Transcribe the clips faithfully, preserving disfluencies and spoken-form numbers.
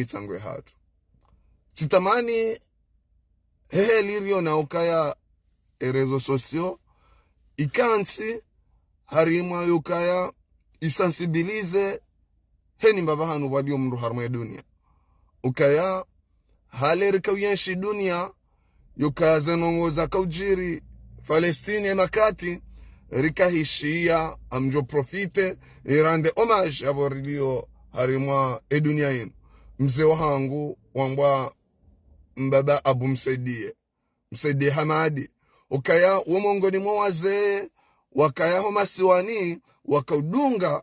mitsango yahatru. Tsitamani heheli riona ukaya e réseaux sociaux ikantsi harimwa yukaya isensibilize heni mbapvi hanu pvwalio mndru harimwa edunia. Ukaya hale rika uyenshi dunia, yukaya ze ndrongoo zaka udjiri Palestine emakati, rika hishiya, ngamdjo profite, nirende hommage apvo rilio harimwa edunia yinu. Mze wahangu wambwa mbaba Abu Msaidie, Msaidie Hamadi. Ukaya wo mongoni mwa wazee wakaya ho masiwani, waka udunga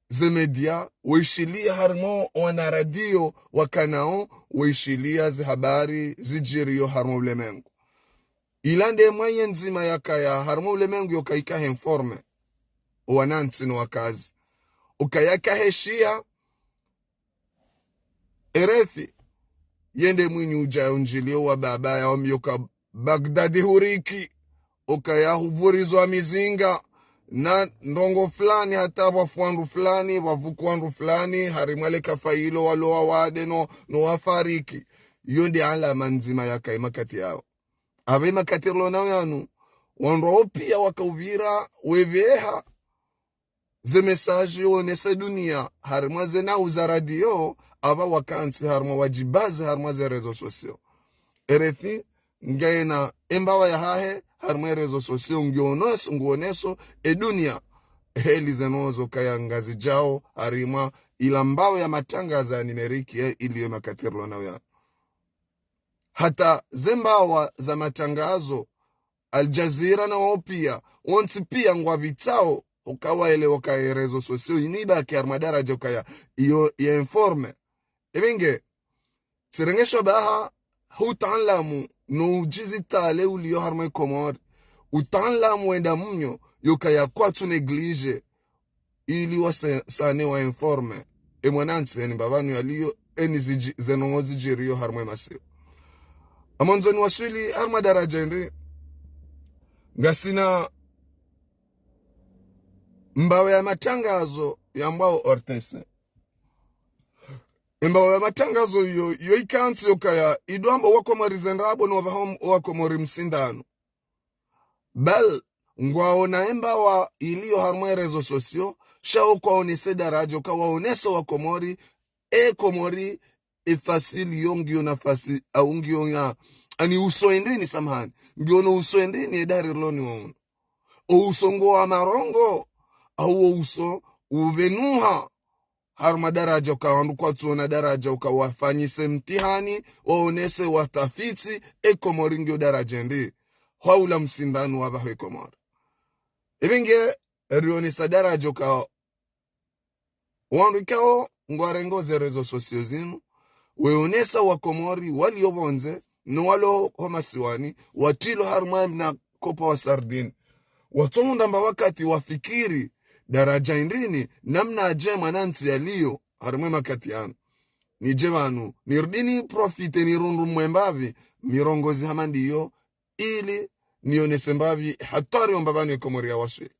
ze média, waishilia harimwa wana radio wakanao, waishilia ze habari zidjirio harimwa ulemengu. Ila nde mwaye ndzima yakaya harimwa ulemengu yoka ika informe owanantsi no wakazi. Ukaya kaheshiya RFI, yende mwinyi udja yondjilio wa baba ya wambi yoka Bagdadi huriki, ukaya hupvurizwa mizinga, na ndrongoo fulani hata pvwafu wandru fulani, pvwavuku wandru fulani, harimwa le kafa ilo walo wawade no, no wafariki. Iyo nde alama ndzima yaka emakati yao. Apvo emakati rilo nao yanu, wandru wao pia waka upvira wepveha ze message wonese dunia harimwa ze nau za radio, apva wakantsi harimwa wadjibaze harimwa ze réseaux sociaux. RFI ngena embawa yahahe harimwa e réseaux sociaux, ngioneso, nguoneso edunia heli ze ndrongoo zokaya ngazidjao harimwa ila mbawa ya matangazo ya numérique ye iliyo emakati rilo nao yanu. Hata ze mbawa za matangazo, Al Jazeera na wao pia, wontsi pia ngwapvitsao, uka waelewa ukaya e réseaux sociaux inu ibaki harimwa daraja ukaya iyo ya informe. Ebe nge, tsirenge shabaha, hu utaalamu no udjizi tale ulio harimwa e Komori, utaalamu wenda mnyo, yokaya kwatsu négligé, ili wasa-, sane wa informe e mwanantsi heni mbapvi hanu yalio, heni zidji-, ze ndrongoo zidjirio harimwa e masiwa. Ngamwandzo niwaswili harimwa daraja hindri, ngasina mbawa ya matangazo yambwao ORTC. Embawa ya matangazo iyo, iyo ikantsi yokaya idjo amba owakomori ze ndrabo no wapvaha owakomori msindano. Bal, ngwaona embawa iliyo harimwa e réseaux sociaux, sha wo kwaonese daraja, uka waonese owakomori, e Komori, e fasi iliyo ngiyo na fasi, au ngiyo na, ani uso hindrini, samahani, ngiyo no uso hindrini, edari rilo ni waunu. O uso ngo wa marongo, au o uso upvenuha harimwa daraja uka wandru kwatsuona daraja uka wafanyise mtihani, waonese watafiti, e Komori ngiyo daraja hindri, hwaula msindano wapvaho e Komori. Ebe nge rionesa daraja uka wandru ikao ngwarengao ze réseaux sociaux zinu, weonesa owakomori walio pvondze, no walo ho masiwani, watrilwa harimwa mna kopo wa sardine. Watsohundra mba wakati wafikiri daraja hindrini, namnadje mwanantsi yalio harimwa e makati yanu. Nidje pvanu, nirudi ni profite nirundru mwembapvi, mirongozi hama ndiyo, ili nionese mbapvi hatwari yo mbapvi hanu e Komori yawaswili.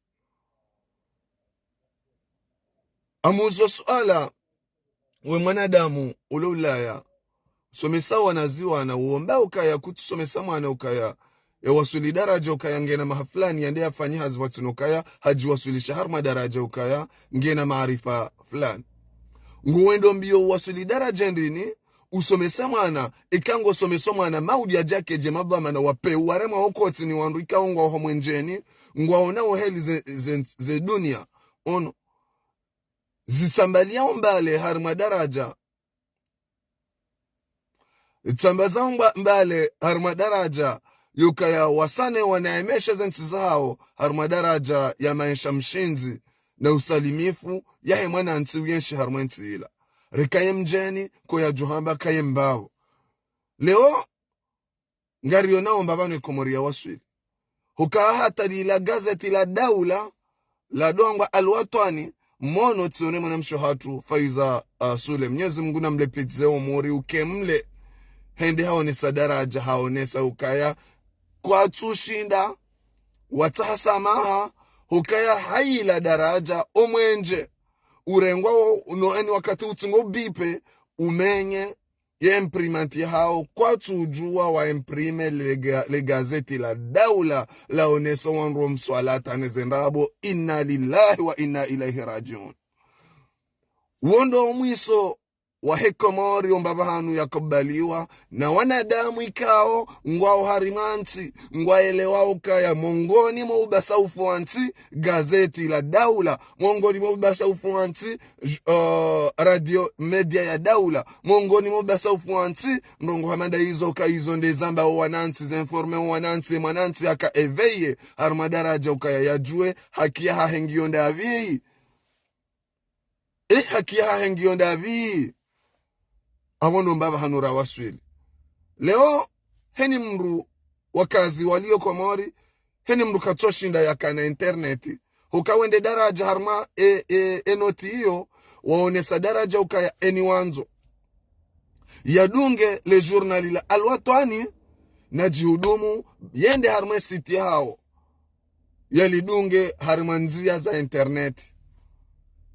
Ngamuzwa suala, we mwanadamu ulo Ulaya, somesa wanazi wana, uomba ukaya kutsusomesa mwana ukaya yawaswili daraja ukaya ngena maha fulani yende yafanye hazi pvatsina ukaya hadjiwaswilisha harimwa daraja ukaya ngena maarifa fulani. Nguwendo mbio uwaswili daraja hindrini, usomesa mwana, ika ngosomesa mwana, maudi yadjake dje madhwamana wapve, uwaremwa okotsi ni wandru ikao ngwao ho mwenjeni, ngwaonao heli ze, ze, ze dunia. Ono. Zitsambaliao mbale harimwa daraja. Zitsambazao mba-, mbale harimwa daraja, yukaya wasane wanaemesha ze ntsi zahao harimwa daraja ya maesha mshindzi na usalimifu, yahe mwanantsi uyenshi harimwa e ntsi ila. Reka ye mdjeni, ko yadjo hamba kaye mbapvo. Leo, ngarionao mbapvi hanu e Komori yawaswili. Huka hata lila gazeti la daula, la dwangwa Al Watwan, mono tsione mwanamshe hatru, Faiza, ah, Sule. Mnyezi Mungu namlepitize umuri uke mle. Hende haonesa daraja, haonesa ukaya kwatsushinda watsaha samaha, hukaya haila daraja, omwenje urengwa wo, no eni wakati utsingo bipe, umenye ye imprimante yahawo, kwatsudjuwa wa imprime le ga-, le gazeti la daula, laonesa wandru wo mswalata ne ze ndrabo, inna lillahi wa inna ilaihi rajiun. Wo ndo mwiso wahe Komori, omba pvahanu yakubaliwa na wanadamu ikao ngwao harimwa ntsi, ngwaelewao ukaya mongoni mwa ubasaufu wa ntsi, gazeti la daula, mongoni mwa ubasaufu wa ntsi, j-, eh, radio, media ya daula, mongoni mwa ubasaufu wa ntsi, ndrongoo hama nda izo, ka izo nde zambao wanantsi, ze informe wanantsi, mwanantsi haka éveillé, harimwa daraja ukaya yadjuwe haki yahahe ngiyo ndapvi. E haki yahahe ngiyo ndapvi? Apvo ndo mbapvi hanu rawaswili. Leo, heni mndru wakazi walio Komori, heni mndru katsoshinda yakana internet, huka wende daraja harimwa e, e, e noti iyo, waonesa daraja ukaya eni wandzo yadunge le journal la Al-Watwan, na djihudumu, yende harimwa e site yahawo, yalidunge harimwa ndzia za internet.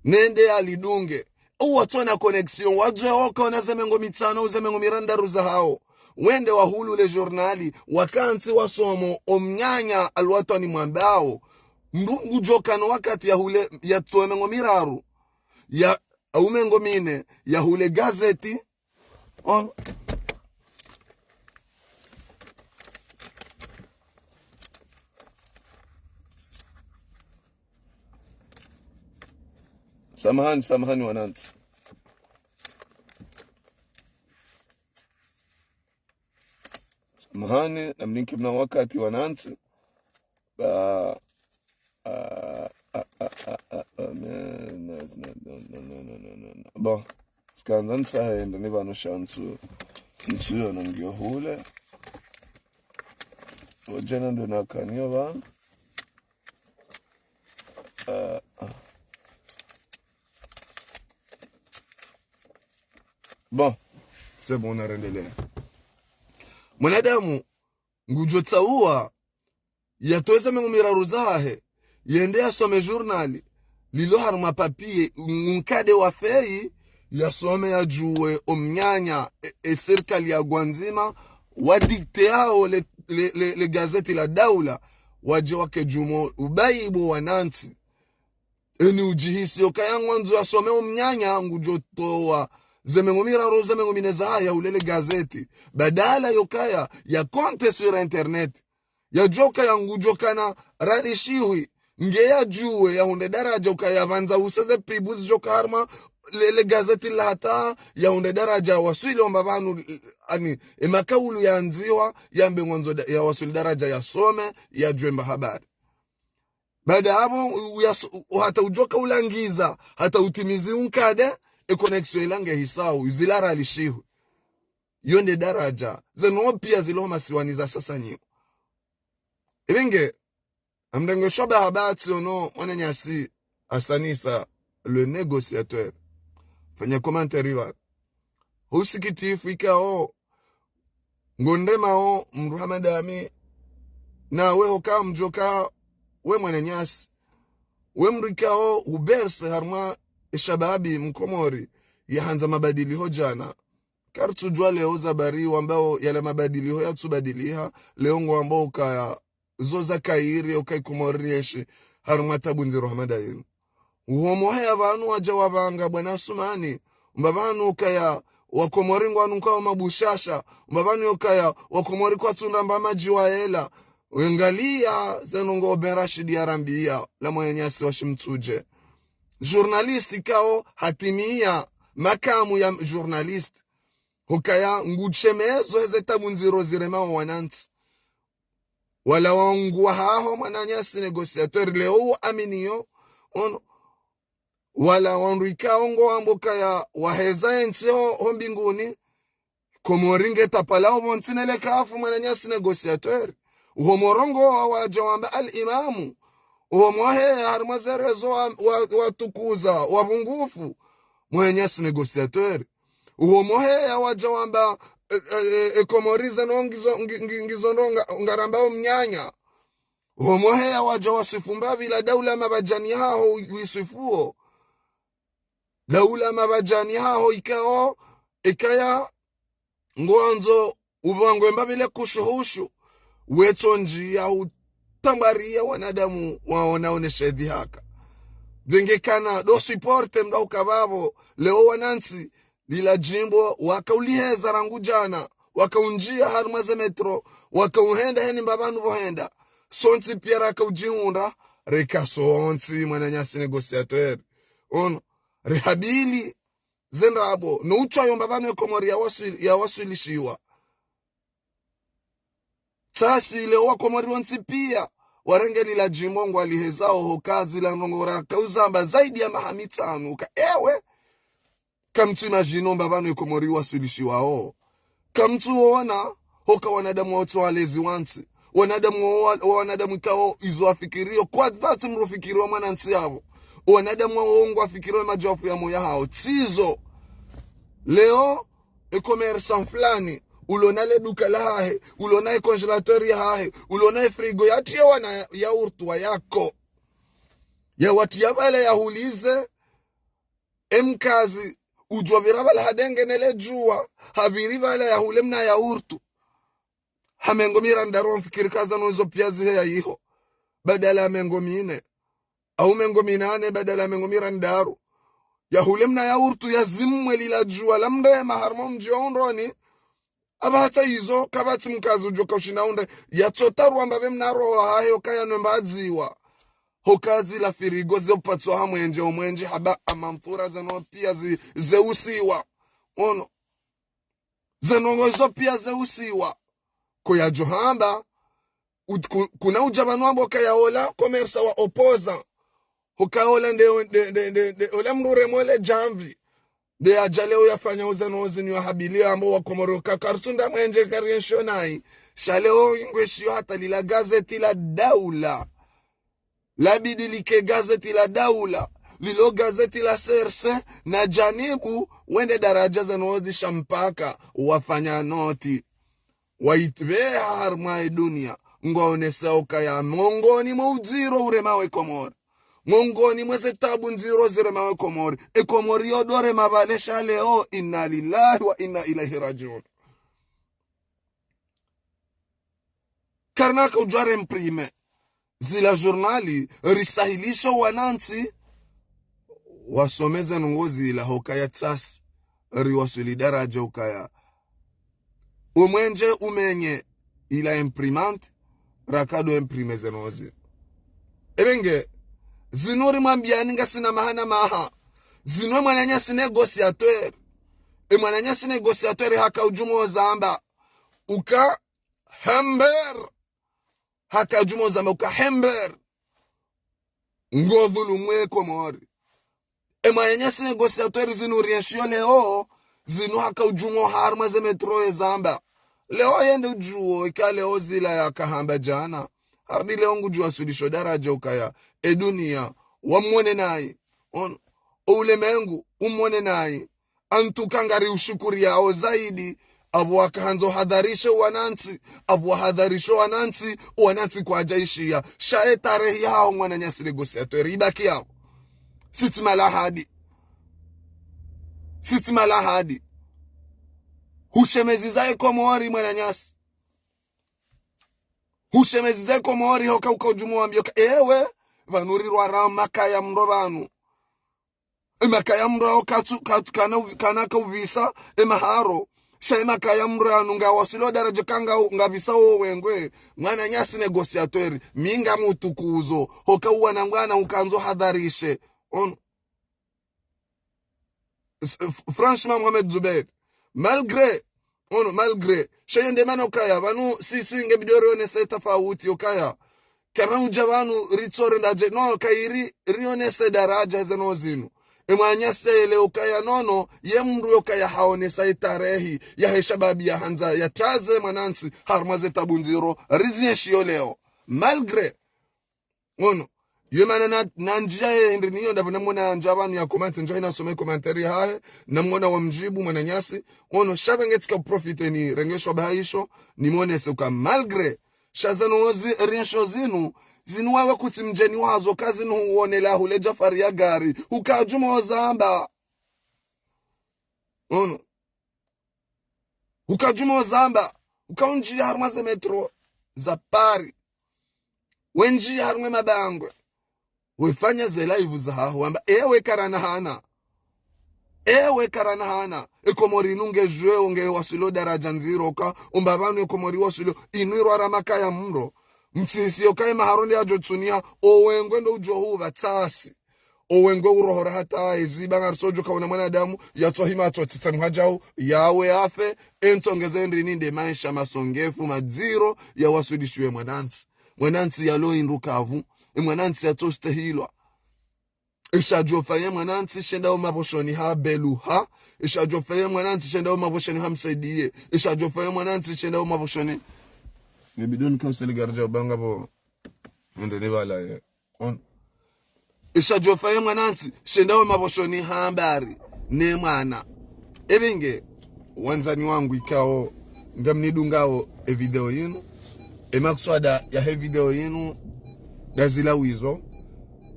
Nende yalidunge. Uwatsona connexion, wadzwe oka ona ze mengo mitsano, ze mengo mirandraru zahawo, wende wahulu le journal, wakantsi wasomo omnyanya Al-Watwan mwambao. Mndru ngudjokana wakati yahule, yatsowe mengo miraru, ya, au mengo mine, yahule gazeti. Oh. Samahani, samahani wanantsi. Samahani, namnike mna wakati wanantsi. Ba, ah, ah, ah, ah, ah, ah, mais, non, non, non. Bon, tsikandza ntsahe ndo ni pvanu sha ntsu, ntsu yona ngiyo hule. Ojana ndo nakaniyo pvanu. Ah, ah. Bon, c'est bon, narendelee. Mwanadamu ngudjo tsauwa yatowe ze mengo miraru zahahe, yende yasome journal lilo harimwa papier, nkade wa feuille, yasome yadjuwe omnyanya, e, e sirikali ya Ngazidja, wa dicter yawo le, le, le, le gazeti la daula, wadje wake djumwa ubayibu wanantsi. Eni udjihisi yokaya ngwandzo yasome omnyanya ngudjo towa ze mengo miraru, ze mengo mine zahahe yahule le gazeti. Badala yokaya ya compter sur internet. Yadjoka ya ngudjokana rari shihwi. Nge yadjuwe yahundre daraja ukaya pvandza use ze pibu zidjoka harimwa le, le gazeti la hata yahundre daraja waswili omba pvanu, ani, e makaulu yandziwa, yambe ngwandzo da-, yawaswili daraja yasome, yadjuwe mba habari. Baada apvo, u-, u-, yas-, u-, hata udjoka ulangiza, hata utimizi unkade, e connexion ila nge hisau, zila rari shihwi. Yo nde daraja, zeno pia zilo masiwani za sasa nyiwo. Ibinge, amrenge shoba habatsi ono mwananyasi Hassan Issa, le négociateur. Fanya commentaire pvanu. Husikitifu ikao, ngondemao mndru hama ndami, nawe hoka mdjoka we mwananyasi. We mndru ikao huberse harimwa e shababi mkomori yahandza mabadiliho djana. Karitsudjuwa leo zabari wambao yala mabadiliho yatsubadiliha, leo ngwambao ukaya zo za kairi, ukaya Komori yenshi harimwa tabu ndziro hama nda yinu. Uhomoheya pvanu wadja wapvanga bwana Asumani, umba pvanu ukaya wakomori ngwanu nkao mabushasha, umba pvanu yokaya wakomori kwatsu ndrabo madji wayela. Wengaliya zeno ngo Ben Rashid yarambiya, la mwananyasi wa Shimtsudje. Journaliste ikao hatimiya makamu ya journaliste. Hukaya ngutshemezo heze tabu ndziro ziremao wanantsi. Wala wangu wahaho mwananyasi négociateur leo uaminiyo, ono. Wala wandru ikao ngwambo kaya waheza entsi ho, ho mbinguni. Komori nge tapala opvo ntsi nele kafu mwananyasi négociateur. Uho morongo wa wadja wamba al imamu. Uho mwahe harimwa ze réseaux wa, wa, watukuza, wapvungufu. Mwananyasi négociateur. Uho moheya wadja wamba, e, e, e, e Komori zeno ngizo, ngi-, ngi-, ngizo ndronga, ngarambao mnyanya. Uho moheya wadja waswifu mbapvi la daula mabadjani haho wi-, wiswifuo. Daula mabadjani haho ikao, Ikaya ngwandzo upvangwe mbapvi le kushuhushu, wetso ndjiya utambwariya wanadamu waona oneshe dhihaka. Pvenge kana do supporte mdru ukapvapvo, leo wanantsi, lila djimbo wakauliheza rangu djana, wakaundjiya harumwa ze métro, wakauhenda heni mbapvanu pvohenda. Sontsi piya rakaudjihundra, reka sontsi mwananyasi négociateur. Ono, rihabili, ze ndrabo, no utswa yomba pvanu ye Komori ya waswil-, ya waswilishiwa. Tsasi leo wa Komori wontsi piya, warenge lila djimbo ngwalihezao hoka zila ndrongoo rakauzamba zaidi ya maha mitsanu, uka ewe, kamtsu imagine omba pvanu ye Komori waswilishiwao. Kamtsu ona, hoka wanadamu wotsi walezi wantsi. Wanadamu wa, wa, wanadamu ikao izo wafikiriyo, kwapvatsi mdru ufikiriyo mwanantsi yapvo. Wanadamu wao ngwafikiriyo madjawafu ya moya hawo. Tsizo. Leo, e commerçant fulani, ulona le duka lahahe, ulona e congélateur yahahe, ulona e frigo, yatriye wana yaourt wa yako. Yawatriya pvala yahulize, e mkazi, udjuwa pvira pvala hadenge nele djuwa, hapviri pvala yahule mna yaourt. Ha mengo mirandraru wamfikiri kaza no izo piya ziheya iho. Badala ya mengo mine. Au mengo minane badala ya mengo mirandraru. Yahule mna yaourt yazimwe lila djuwa la mrema harumwa mdji wa Undroni. Apvaha tsa izo, kapvatsi mkazi udjo kaushina undre. Yatsotarwa mbapve mna roho hahe, hoka yanwe mbadziwa. Hoka zila frigo zopvatswa ha mwenje, o mwenje haba amamfura zeno piya zi, zeusiwa. Ono. Ze ndrongoo izo piya zeusiwa. Ko yadjo hamba, ut-, ku-, kuna udja pvanu wambo kaya ola commerçant wa opposant. Hoka ola nde, nde, nde, nde, nde, ola mdru urema ole djamvi. Nde yadja leo yafanya uza no uzi ni wahabili ambo wa Komori ka karitsunda mwenje karienshio nayi. Sha leo ingweshiyo hata lila gazeti la daula. Labidi like gazeti la daula, lilo gazeti la C R C na Janibu, wende daraja zeno zisha mpaka wafanya noti. Waitipveha harumwa e dunia, ngwaonesao ukaya mongoni mwa udziro uremao e Komori. Mongoni mwa ze tabu ndziro ziremao e Komori. E Komori yo do rema pvale sha leo, inna lillahi wa inna ilaihi rajiun. Karina kaudjwa re imprimer zila journal, risahilishe wanantsi wasome ze ndrongoo zila hoka ya tsasi, riwaswili daraja ukaya. Umwenje umenye ila imprimante, rakado imprimer ze ndrongoo zila. Ebe nge, zinu rimwambiyani ngasina maha na maha. Zinu e mwananyasi négociateur. E mwananyasi négociateur haka udjumo zamba. Uka hember. Haka udjumo zamba uka hember. Ngo dhulumu e Komori. E mwananyasi négociateur zinu rienshio leo, zinu haka udjumo harumwa ze métro ye zamba. Leo yende udjuo, ika leo zila yaka hamba djana. Harudi leo ngudjuwa swilisho daraja ukaya. E dunia, wamwone nayi. Ono, o ulemengu, umwone nayi. Antuka ngari ushukuriyao zaidi, apvo wakahandzo hadharishe wanantsi, apvo wahadharishe wanantsi, wanantsi kwadja ishiya. Sha e tarehi yahawo mwananyasi négociateur, ibaki yapvo. Sitsi malahadi. Sitsi malahadi. Hushemeziza e Komori mwananyasi. Hushemeziza e Komori hoka uka udjumo wambiyo ka, ewe, pvanu rirwara makaya mro pvanu. E makaya mro katsu, katsu, kana, kana kaupvisa e maharo. Sha e makaya mro yanu ngawaswili o daraja ka nga, ngapvisa o wengwe. Mwananyasi négociateur, mi ngamutukuzo. Hoka uwana ngwana ukandzo hadharishe. Ono. S-, f-, franchement, Mohamed Zubair, malgré, ono, malgré, sha yo nde mana ukaya, pvanu, si, si, nge bidi rionese tafauti, ukaya. Karina udja pvanu, ritsore ndaje, no, kayiri, rionese daraja zeno zinu. E mwananyasi ele ukaya, nono, ye mdru yo kaya haonesa e tarehi, yahe shababi yahandza, yatraze mwanantsi, harumwa ze tabu ndziro, rizienshio leo. Malgré, Ono. Yo mana na, na ndjiya ye hindri niyo ndapvo namwona ndja pvanu ya commenter, ndjo hina some commentaire yahahe, namwona wamdjibu mwananyasi. Ono, sha pvenge tsika profiter ni renge sho bahisho, nimwonese uka malgré sha zeno zi, rienshio zinu, zinu wewe kutsi mdjeni wazo ka zinu huonela hule Jafari ya gari, uka udjumo zamba. Ono. Uka djuma uzamba, uka undjiya harumwa ze métro za Paris, wendjiya harumwa mabangwe, wefanya ze live zahaho, wamba, ewe karana hana. Ewe karana hana. E Komori inu ngedjuwe, nge waswili o daraja ndziro ka, umba pvanu e Komori waswili, inu irwara makaya mro. Mtsisi yoka e maharo nde yadjo tsuniha, owengwe ndo udjo hupva tsasi. Owengwe urohora hata eziba ngarisodjo kaona mwanadamu, yatsohima atsotsitsa mhadjau, yawe afe, entsongeze ndrini nde maesha masongefu, madziro, ya waswilishiwe mwanantsi. Mwanantsi yalo indru kavu, e mwanantsi yatsostehilwa. Isha djofa ye mwanantsi shenda o mapvoshoni ha Beluha. Isha djofa ye mwanantsi shenda o mapvoshoni ha Msaidiye. Isha djofa ye mwanantsi shenda o mapvoshoni. Ngebidoni ka useli gardja ubanga bo. Ende ne bala ye. On. Isha djofa ye mwanantsi shenda o mapvoshoni ha Mbari ne mwana. Ebinge, wandzani wangu ikao ngamnidungao e video yinu. E makswada yahe video yinu ndazila wizo.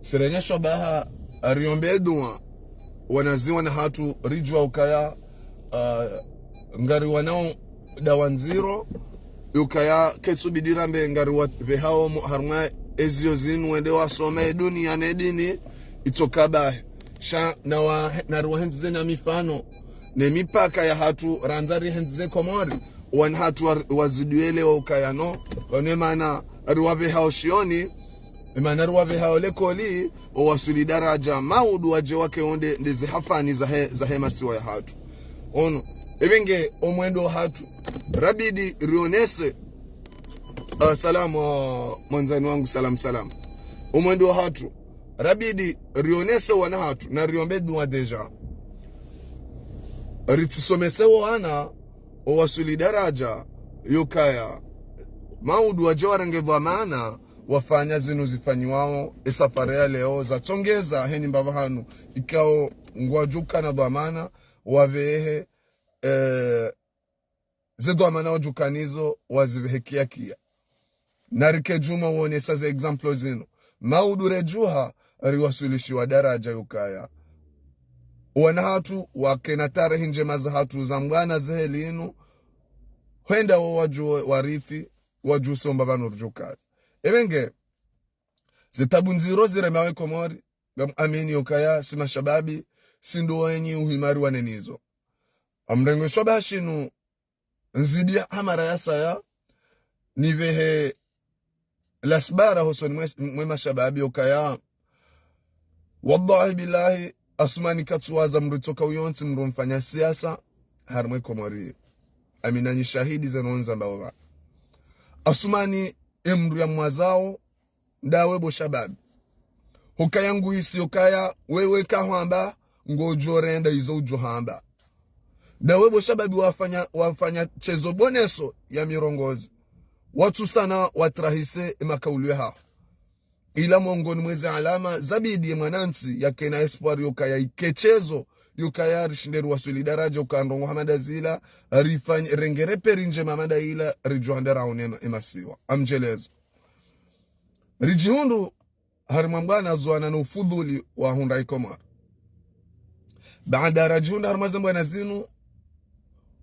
Sirenyesho baha ariombe dua wanazi wana hatru ridjuwa ukaya, ah, ngari wanao dawa ndziro, ukaya ketsubidi rambe ngari wapvehao mo harumwa ezio zinu wende wasome e duniya ne dini, itsoka bahe. Sha na wa, nari wahendzize na mifano, ne mipaka ya hatru randza rihendzize Komori, wana hatru wa, wazidwele wa ukaya no, wane mana ari wapvehao shioni, emana ari wapvehao lekoli, o waswili daraja, maudu wadje wake onde, nde zihafani zahe, zahe masiwa ya hatru. Ono, ebinge omwendo hatru, rabidi rionese, ah, salamu, ah, mwandzani wangu, salam, salam. Omwendo hatru, rabidi rionese wana hatru, na riombe dua déjà. Ritsisomese wo wana, o waswili daraja, yukaya, maudu wadje warenge dhwamana, wafanya zinu zifanyiwao, e safari ya leo, zatsongeza heni mbapvi hanu, ikao ngwadjukana dhwamana, wapvehe, eh, ze dhwamana wadjukanizo, wazipvehe kiakia. Narike djuma wonesa ze exemple zinu. Maudu redjuha, riwaswilishiwa daraja yukaya. Wana hatru, wakena tarehi ndjema za hatru za mbwana zeheli inu, hwenda wo wadjuwe warithi, wadjuse omba pvanu ridjukaya. Ebinge, zitabu ndziro ziremawe Komori, ngam amini yukaya si mashababi, si ndo wenyi uhimari wanenizo. Amrengwe shoba shinu nzidi hamara ya saya, nipvehe lasbara hosoni mwe, mwe mashababi yukaya. Wallahi billahi, Asumani katsuwaza mdru tsoka uyontsi mdru mfanya siasa, harimwe Komori. Amina nyi shahidi zeno ndzambao pvanu. Asumani, e mdru ya mwazao, ndawe bo shababi. Hukaya nguhisi yukaya, wewe kahwamba, ngodjo renda izo udjo hamba. Ndawe bo shababi wafanya, wafanya shezo boneso ya mirongozi. Watsu sana watrahise e makaulu yahaho. Ila mongoni mwezi alama, zabidi ye mwanantsi yakena espoir yukaya ike shezo, yukaya rishinde riwaswili daraja, uka ndrongo hama ndazila, rifanye, rengere peri ndjema hama ndaila, ridjuhande raoneno e masiwa. Amdjelezo. Ridjihundru, harimwa mbwana zwana no ufudhuli wa hundra i Komori. Baada radjihundra harimwa ze mbwana zinu,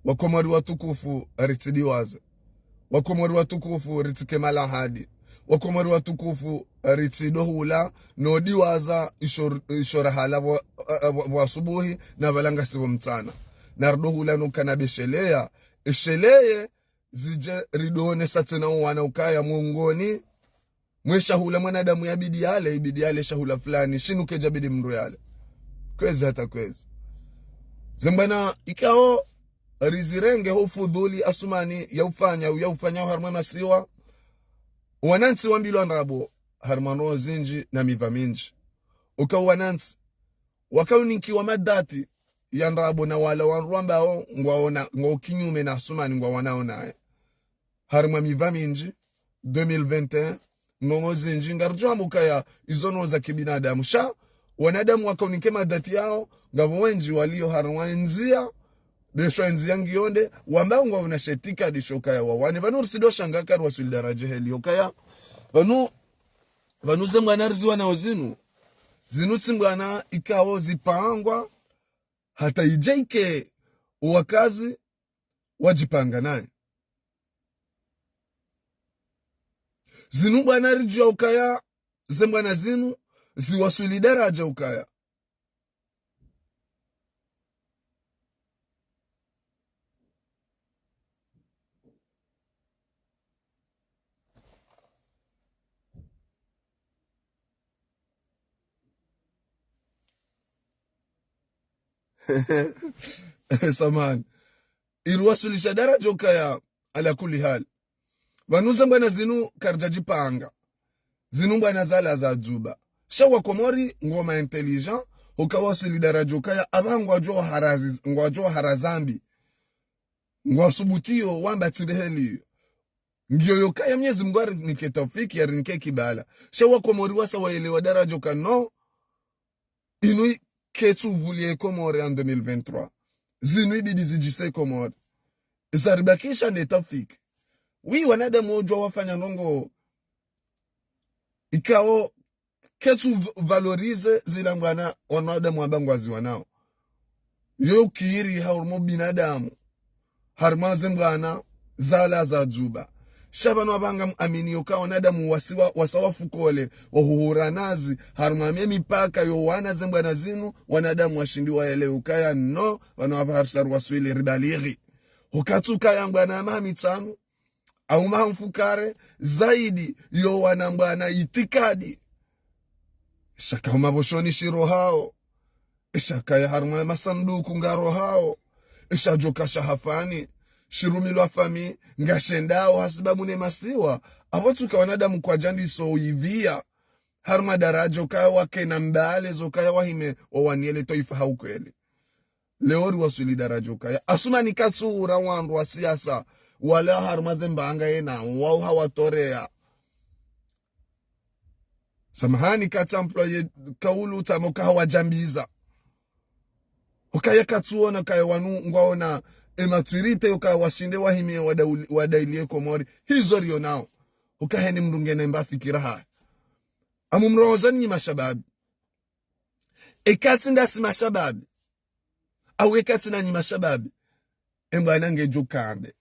Wakomori watukufu ritsidiwaze. Wakomori watukufu ritsike malahadi. Wakomori watukufu ritsidohula no diwaza isho, isho rahala pvo, eh, pvo, pvo asubuhi na pvala ngasi pvo mtsana. Na ridohula no kana be sheleya, isheleye zidje ridonesa tsena owana ukaya mongoni mwe shahula mwanadamu yabidi yale, ibidi yale shahula fulani, shinu kedjabidi mdru yale. Kwezi hata kwezi. Ze mbwana ikao rizirenge ho ufudhuli Asumani yaufanya, yaufanya harimwe masiwa. Wanantsi wambilwa ndrabo, harimwa ndrongo zindji na miva mindji. Uka wanantsi, wakaunikiwa madati ya ndrabo na wala wandru wambao ngwaona, ngwao kinyume na Asumani ngwawanao naye. Harimwa miva mindji, deux mille vingt et un, ndrongo zindji, ngaridjo hamba ukaya izo ndrongo za kibinadamu. Sha, wanadamu wakaunike madati yao, ngapvo wendji walio harimwa ndzia, be sho ndzia ngiyonde, wambao ngwaona she itikadi sho ukaya wawane. Pvanu ritsido shanga kari waswili daraja heli yukaya. Pvanu, pvanu ze mbwana riziwanao zinu, zinu tsi mbwana ikao zipangwa, hata idje ike wakazi, wadjipanga naye. Zinu bwana ridjuwa ukaya, ze mbwana zinu, ziwaswili daraja ukaya. Samahani. Iriwaswilisha daraja ukaya, ala kulli hal. Pvanu ze mbwana zinu karidjadjipanga. Zinu mbwana zalawa za dzuba. Sha wakomori ngwao ma intelligent, hukawaswili daraja ukaya, apvaha ngwadjo harazi-, ngwadjo hara zambi. Ngwasubutiyo wamba tsi ndeheli iyo. Ngiyo yokaya Mnyezi Mungu yarinike taufiki, yarinike kibala. Sha wakomori wasa wayelewa daraja uka no, inu i-, ketsu vulia Komori en deux mille vingt-trois. Zinu ibidi zidjise Komori. Zaribakisha nde taufiki. Wi wanadamu wodjuwa wafanya ndrongo ikao ketsu v-, valoriser zila mbwana wanadamu wamba ngwaziwanao. Yo ukiri harumwa binadamu, harumwa ze mbwana zalawa za dzuba. Sha pvanu apvaha ngamwamini yoka wanadamu wasiwa, wasa wafukole, wahuhura nazi, harumwa ye mipaka yo wana ze mbwana zinu, wanadamu washindi wayelewe ukaya no, pvanu apvaha harisa riwaswili ribalighi. Hukatsu kaya mbwana ya maha mitsanu, au maha mfukare, zaidi yo wana mbwana itikadi. Sha ka huma pvoshoni shirohao. Esha kaya harumwa masanduku ngarohao. Esha djoka sha hafani. Shirumilwa fami, ngashendao hasibabu ne masiwa. Apvo tsuka wanadamu kwadjandiso ivia. Harumwa daraja ukaya wakena mbale zo kaya wahime wawaniye le twaifa ha ukweli. Leo riwaswili daraja ukaya. Asumani katsura wandru wa siasa. Wala harumwa ze mbanga yena. Wao hawatorea. Samahani, katsi employer kaulu tsamo ka hawadjambiza. Ukaya katsuona kaya wanu ngwaona e maturité yoka washinde wahimie wadauli-, wadailie Komori. Hizo rionao. Uka heni mndru ngena mba fikira haya. Amu mrohoza nyi mashababi. Eka tsi ndasi mashababi. Au eka tsi nanyi mashababi. E mbwana ngedjo kambe.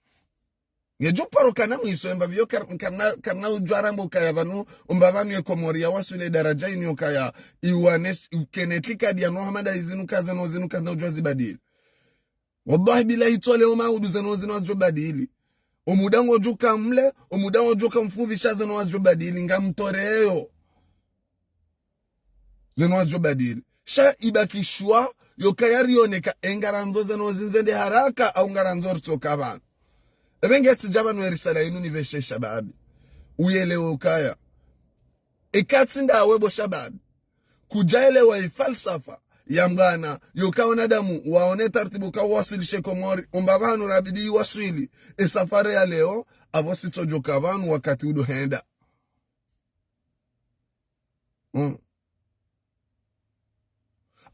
Ngedjo paro kana mwiso, emba pvio kar-, karina, karina udjwara mbo kaya pvanu, omba pvanu ye Komori yawaswili daraja inu yokaya, iwane sh-, ikene itikadi ya no hama nda izinu ka zeno zinu karina udjwa zibadili. Wallahi billahi tsole o maudu zeno zinu wazidjo badili. Omuda ngodjo ka mle, omuda ngodjo ka mfupvi sha zeno wazidjo badili, ngamtoreyo. Zeno wazidjo badili. Sha ibaki shwa, yokaya rioneka, e ngarandzo zeno zinu zende haraka, au ngarandzo ritsoka pvanu. Ebe ngetsi dja pvanu e risala inu nipveshe shababi. Uyelewe ukaya. Eka tsi ndawe bo shababi. Kudjaelewa i falsafa ya mbwana, yoka wanadamu, waone tartibu ka waswilishe Komori, omba pvanu rabidi iwaswili, e safari ya leo, apvo sitsodjoka pvanu wakati udo henda. Mm.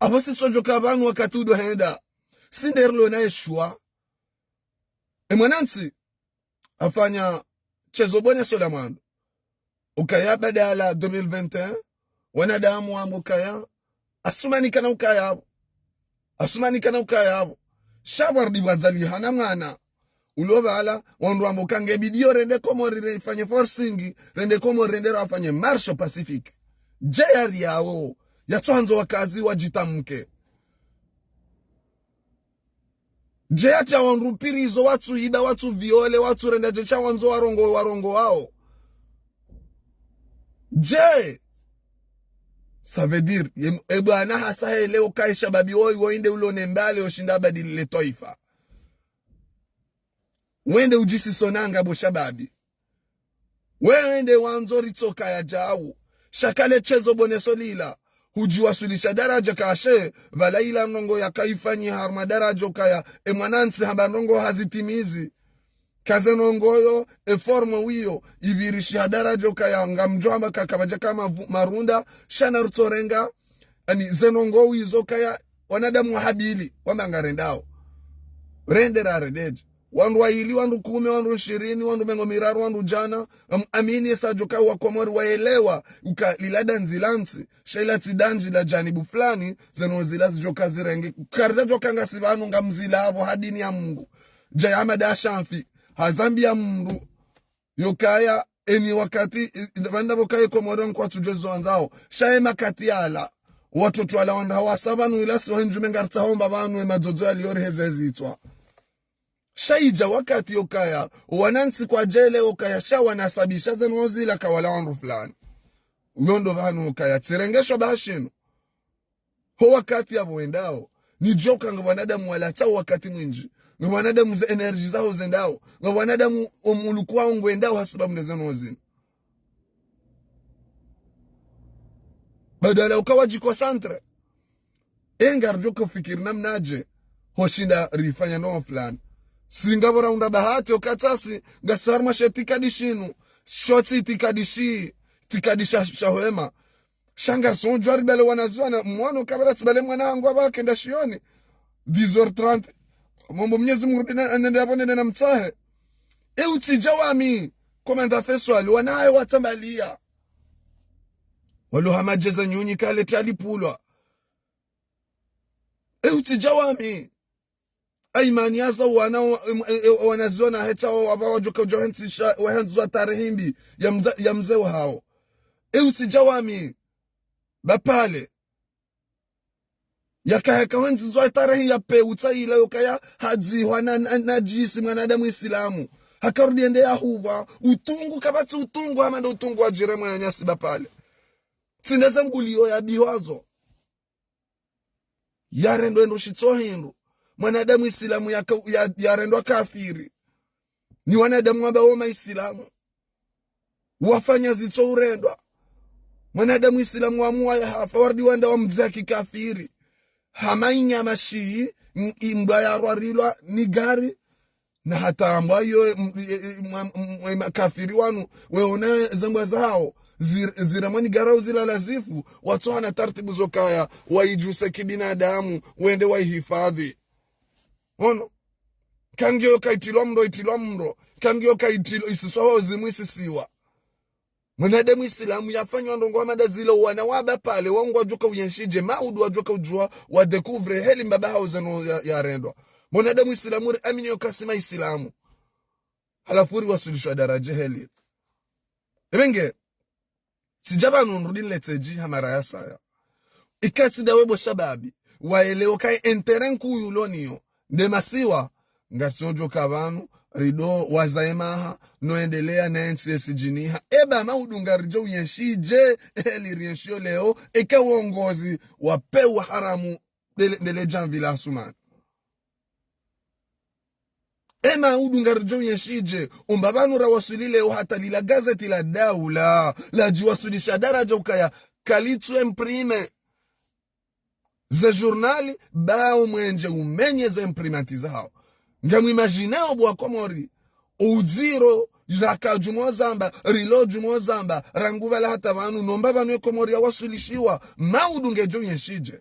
Apvo sitsodjoka pvanu wakati udo henda. Si nde rilo na eshwa. E mwanantsi, afanya shezo boneso la mwando. Ukaya badala deux mille vingt et un, wanadamu wambo ukaya, asumani kana ukaya apvo. Asumani kana ukaya apvo. Sha pvwa rudi pvwazali hana mwana. Ulo pvala, wandru wambo uka nge bidiyo rende Komori re-, ifanye forcing, rende Komori rende rafanye marche pacifique. Dje yari yawo, yatsohandzo wakazi wadjitamke. Dje yatsa wandru pirizo, watsu iba, watsu viole, watsu renda dje tsa wandzo warongo, warongo wao. Dje. Ça veut dire, ye, e bwana hasa hele ukaye shababi woyi, woyi nde ulo ne mbale, oshinda abadili le twaifa. Wende udjisisonanga bo shababi. Wende wandzo ritsoka ya djau. Sha kale shezo boneso lila. Hudjiwaswilisha daraja kashe, pvala ila ndrongo yaka ifanyi harumwa daraja ukaya, e mwanantsi hamba ndrongo hazitimizi. Ka ze ndrongo yo, e forme wiyo, ipvirishi ha daraja ukaya, ngamdjo hamba kaka pvadjaka mavu-, marunda, sha na rutsorenga, ani ze ndrongo wizo kaya wanadamu wahabili, wamba ngarendao. Rende rarededje. Wandru wayili, wandru kume, wandru nshirini, wandru mengo miraru, wandru djana, am-, amini sa djoka wakomori wayelewa, uka lila dandzi la ntsi, sha ila tsi dandzi la djanibu fulani, zeno zila zidjoka zirengi, karidja djoka ngasi pvanu ngamzila apvo ha dini ya Mungu. Djae Ahamada Shanfi, hazambiya mndru, yokaya, eni wakati, i-, i-, pvanda pvokaye Komori nkwatsu djuwa zo wandzao. Sha ye makati yala, watoto wala wandra wasa pvanu ila si wahe ndjume ngaritsaho mba pvanu ye madzodzo yaliyo riheze zitswa. Sha idja wakati yokaya, wanantsi kwadjele okaya, sha wanasabisha zeno zila kawala wandru fulani. Uyo ndo pvanu okaya, tsirengeshwa pvahashinu. Ho wakati yapvo wendao, nidjoka nga wanadamu wala tsa wakati mwindji. Nga wanadamu ze énergie zaho zendao. Nga wanadamu omuluku waho ngwendao hasibabu nde zeno zinu. Badala uka wadji concentré. E ngaridjo ka fikiri namnadje, hoshinda rifanya ndrongo fulani. Si ngapvo raunda bahati okaya tsasi, ngasi harumwa she itikadi shinu, shotsi itikadi shi, itikadi sha, sha hwema. Sha ngarisodjuwa ribale wanazioni, mwana ukapvira tsibale mwana hangu apvaha kenda shioni. Dix heures trente. Mwombe Mnyezi Mungu rudi na, nende yapvo nende namtsahe. E utsidja wami, komanda Feswali, wanaye watsambaliya. Walo hama djeza nyunyi kale tali pulwa. E utsidja wami. Aimani yaza wana wa-, em-, e-, e-, wanazioni hetsa wa-, wapva wadjoka udja wahentsisha, wahentsiswa tarehi mbi ya mza-, ya mze wahawo. E utsidja wami. Bapvale. Yakaya kahentsiswa tarehi ya pewu tsa ila yokaya hadzihwa na, na, na djisi mwanadamu Isilamu. Hakarudi yende yahupva. Utungu kapvatsi utungu hama ndo utungu wadjire mwananyasi Bapvale. Tsi nde ze mbuliyo yabihwazo. Yarendwa hindru shitso hindru. Mwanadamu Isilamu yaka-, ya-, yarendwa kafiri. Ni wanadamu wamba wo Maisilamu. Wafanya zitso urendwa. Mwanadamu Isilamu wamuwa yahafa, warudi wanda wamdzaki kafiri. Hama inyama shiyi, m-, imbwa yarwarilwa ni gari, na hata ambwa iyo, m-, e-, e-, mwa-, m-, e-, makafiri wanu, weona zembwa zahawo, zir-, ziremwa ni gari au zilala zifu, watsoha na taratibu zokaya, waidjuse kibinadamu, wende waihifadhi. Ono, kangiyo kaitilwa mndro, itilwa mndro, kangiyo kaitilwa isiswa ho zimwisisiwa. Mwanadamu Isilamu yafanywa ndrongo hama nda zila wana wa Bapvale, wangwadjoka uyenshidje, maudu wadjoka udjuwa, wa découvre heli mbaba hawo zeno ya, yarendwa. Mwanadamu Isilamu ri amini yokasi Maisilamu. Halafu ri wasulishwa daraja heli. Ebenge, sidja pvanu nrudi nletsedji ha mara ya saya. Ikatsi ndawe bo shababi, waelewo kaye intérêt nkuu uloniyo, nde masiwa, ngasodjoka pvanu, rido wazaye maha, no endelea na entsi yesidjiniha. Eba maudu ngaridjo uyenshidje, heli rienshiyo leo, eka wongozi, wapewa haramu, ndele, ndele djamvi la Asumani. E maudu ngaridjo uyenshidje, omba pvanu rawaswili leo hata lila gazeti la daula, ladjiwaswilisha daraja ukaya, kalitsu imprime ze journal, ba umwenje umenye ze imprimanti zahawo. Ngamwimagineo bo wa Komori, udziro, raka djumwa zamba, rilo djumwa zamba, rangu pvala hata pvanu, nomba pvanu e Komori yawaswilishiwa, maudu ngedjo uyenshidje.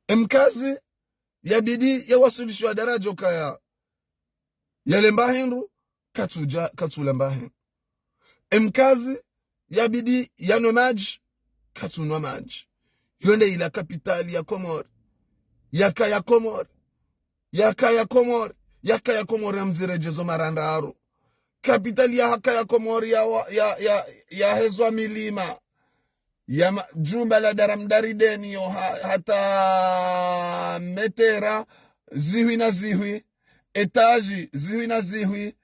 Emkazi yabidi yawaswilishiwa daraja ukaya yalemba hindru, katsudja, katsulemba hindru. Emkazi yabidi yanwe madji, katsunwa madji. Yo nde ila kapitali ya Komori. Yakaya Komori. Yakaya Komori. Yakaya Komori ya mziredjezo mara ndraru. Kapitali yahakaya Komori ya wa-, ya, ya, yahezwa milima. Ya ma-, djumba la dara mdari deni yo ha-, hata metera zihwi na zihwi, etaji zihwi na zihwi,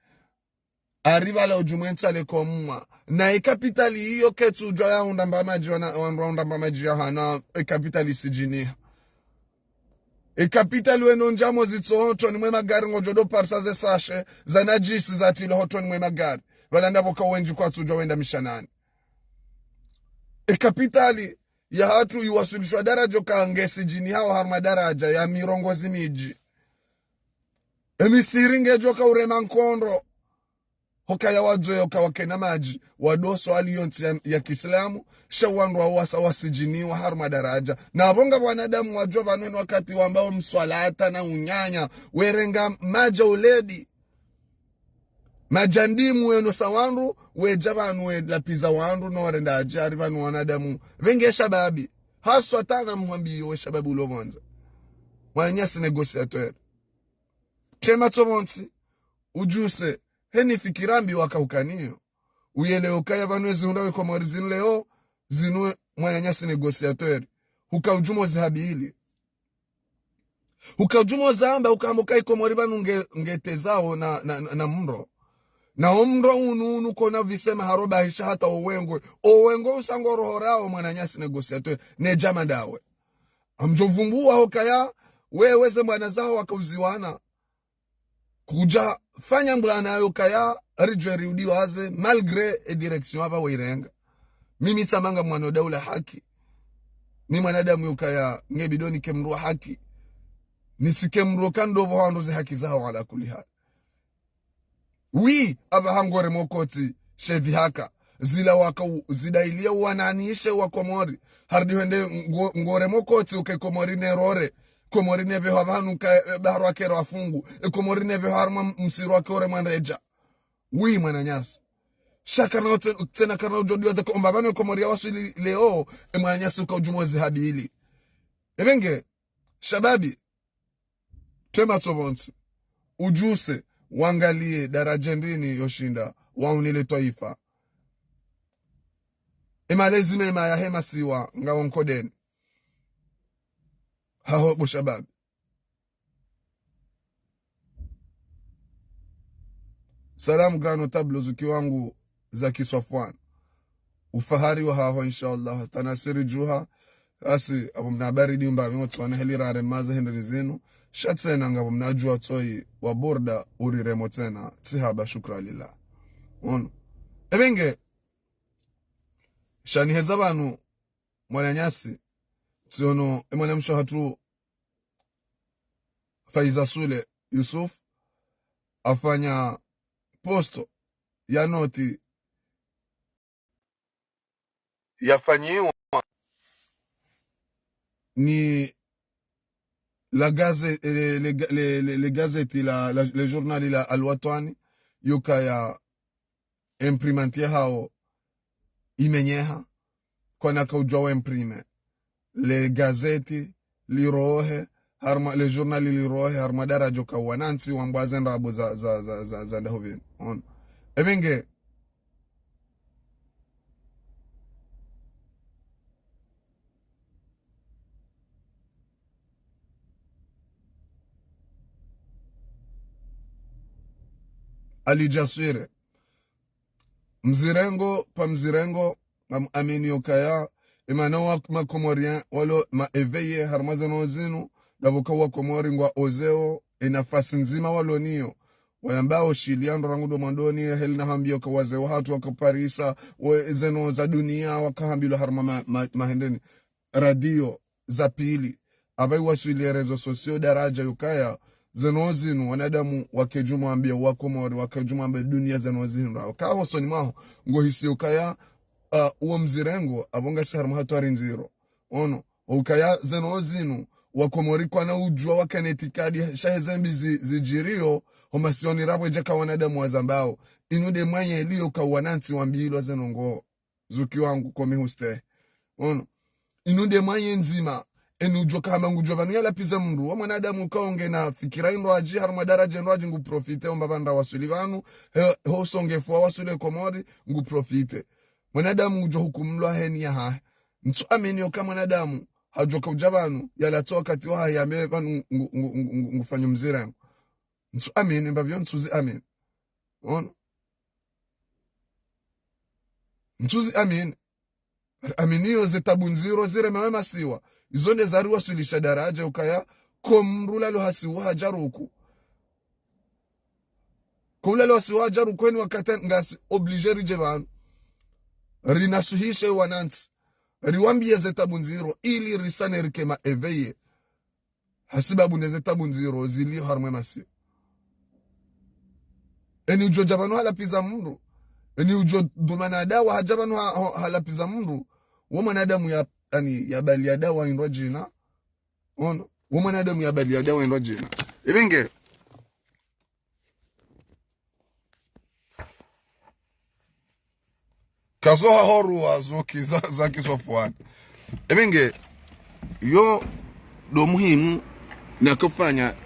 ari pvala udjumwe ntsale komwa. Na ekapitali iyo ketsudjwa yaunda mba madji wana, wandru waunda mba madji yahana, ekapitali isidjiniha. Ekapitali weno ndjamo zitso hotoni mwe magari ngodjo do parisa ze sashe, za nadjisi zatilo hotoni mwe magari. Pvala ndapvo ka wendji kwatsudjwa wenda mishanani. Ekapitali yahatru iwaswilishwa daraja ka ngesidjinihawo harumwa daraja ya mirongozi midji. Emisiri ngedjoka urema nkondro. Hokaya wadzwe yoka wakena madji, wadoso hali yontsi ya, ya kiislamu, sha wandru wawo wasa wasidjiniwa harumwa daraja. Na pvo nga wanadamu wadjo pvanu eni wakati wambao mswalata na unyanya, werenga madji ya uledi. Madjandimu weno sa wandru, wedja pvanu welapviza wandru, no warenda adjari pvanu wanadamu. Pvenge shababi. Haswa tsena muhwambiyo we shababi ulo pvondze. Mwananyasi négociateur. Tsema tso pvontsi, udjuse, heni fikira mbi waka ukanayo. Uyelewe ukaya pvanu ezihundra we Komori zinu leo, zinu mwananyasi négociateur. Huka udjumo zihabili. Huka udjumo zamba, ukamba uka i Komori pvanu nge, nge tezao na, na, na, na mndro. Na omndro unu, unu kona pvise maharo bahisha hata owengwe. Owengwe usa ngo roho rawo mwananyasi négociateur. Ne djama ndawe. Amdjo vumbuwa hukaya, wewe ze mbwana zaho waka uziwana. Kudja fanya mbwana yo kaya, ridjwe riudiwaze, malgré e direction apva weirenga. Mimi tsamanga mwana daula haki. Mi mwanadamu yo kaya, nge bidoni ke mndru wa haki. Nitsike mndru kandopvo hwandru ze haki zaho ala kulli hal. Oui, apvaha ngore mokotsi, shedhi haka. Zila waka u, zidailia uwananishe wa Komori. Harudi hwende ngo, ngore mokotsi uke Komori ne rore. Komori ne pveho apvanu ka, eh, bahari wake ro afungu. E Komori ne pveho harumwa m, msiru wake ore mwanredja. Oui, mwananyasi. Sha karina utse, tsena karina udjo diwa zako omba pvanu e Komori ya waswili leo, e mwananyasi uka udjumo zihabili. Epvenge, shababi, tsema tso pvontsi. Udjuse, wangalie, daraja ndrini yoshinda, waunile twaifa. Emalezi mema yahe masiwa, ngawo nkodeni. Haho bo shababi. Salam grand notable zuki wangu Zaki Swafwan. Ufahari wa haho, inshallah. Tanasiri juha. Asi, apvo mna habari diumba mi motsuwana heli rare maza hindri zinu. Sha tsena ngapvo mna djuwa tsoyi wa burda uriremo tsena. Tsihaba shukra lillah. Ono. Epvenge. Sha niheza pvanu mwananyasi. Tsiono, e mwanamshe hatru Faiza Sule Yusuf, afanya posto ya noti yafanyiwa ni la gaze-, le, le, le, le, le gazeti la, la, le journal la Al Watwan, yukaya imprimante yahawo imenyeha, kwana ka udjuwa wa imprime. Le gazeti lirohe, harumwa, le journal lirohe, harumwa daraja ka wanantsi wambwa ze ndrabo za, za, za, za, za ndaho pvinu. Ono. Epvenge. Ali Jaswire. Mzirengo, pa mzirengo, ngam amini yokaya, emana wa ma Comoriens, walo ma éveillés, harumwa ze nongo zinu, ndapvo ka wa Komori ngwa ozeo, e nafasi ndzima walo niyo. Wayambao shiliya ndo rangu ndo mwandoni, heli na hambiyo ka wazee wahatru waka parisa, we ze nongo za duniya, waka hambilwa harumwa ma, ma, mahendeni. Radio za pvili, apvayi waswili réseaux sociaux daraja yukaya, ze nongo zinu wanadamu wake djumwambiya wa Komori, wake djumwambiya duniya ze nongo zinu rawo. Ka hosoni mwaho, ngo hisi yukaya, ah, uwo mzirengo, apvo ngasi harumwa hatwari ndziro. Ono, ukaya ze nongo zinu, wa Komori kwana udjuwa wakana itikadi, sha heze mbi zi, zidjiriyo, ho masiwani rapvo idjaka wanadamu wazambao. Inu nde mwanya iliyo ka wanantsi wambilwa ze nongo. Zuki wangu komi huste. Ono. Inu nde mwanya ndzima. Eni udjo ka hama ngudjo pvanu yalapviza mndru. Wa mwanadamu ka ungena fikira indrwadji, harumwa daraja indrwadji ngu profite, omba pvandra waswili pvanu. He, ho songefu wa waswili Komori, ngu profite. Mwanadamu ngudjo hukumlwa heni yahahe. Ntsu amini yoka mwanadamu, hadjo ka udja pvanu, yalatso wakati wahahe yambe pvanu ngu, ngu, ngu, ngu, ngufanyo mzirengo. Ntsu amini, mbapvi yo ntsu zi amini. Ono. Ntsu zi amini. Amini yo ze tabu ndziro ziremewa masiwa. Izo nde zari waswilisha daraja ukaya, ko mndru lalo hasiwa hadja ruku. Ko ulalo hasiwa hadja ruku eni wakati ngasi obligé ridje pvanu. Rinasuhishe wanantsi. Riwambiye ze tabu ndziro, ili risane rike ma éveillés. Hasibabu neze tabu ndziro ziliyo harumwa masiwa. Eni udjo dja pvanu halapviza mndru. Eni udjo dhumana dawa hadja pvanu ha, ha, halapviza mndru. Wo mwanadamu ya, ani, yabaliya dawa indrwadjina. Ono. Wo mwanadamu yabaliya dawa indrwadjina. Epvenge. Tazoha horuwa zoki za, za kisofwani. Ebenge, yo ndo muhimu nakofanya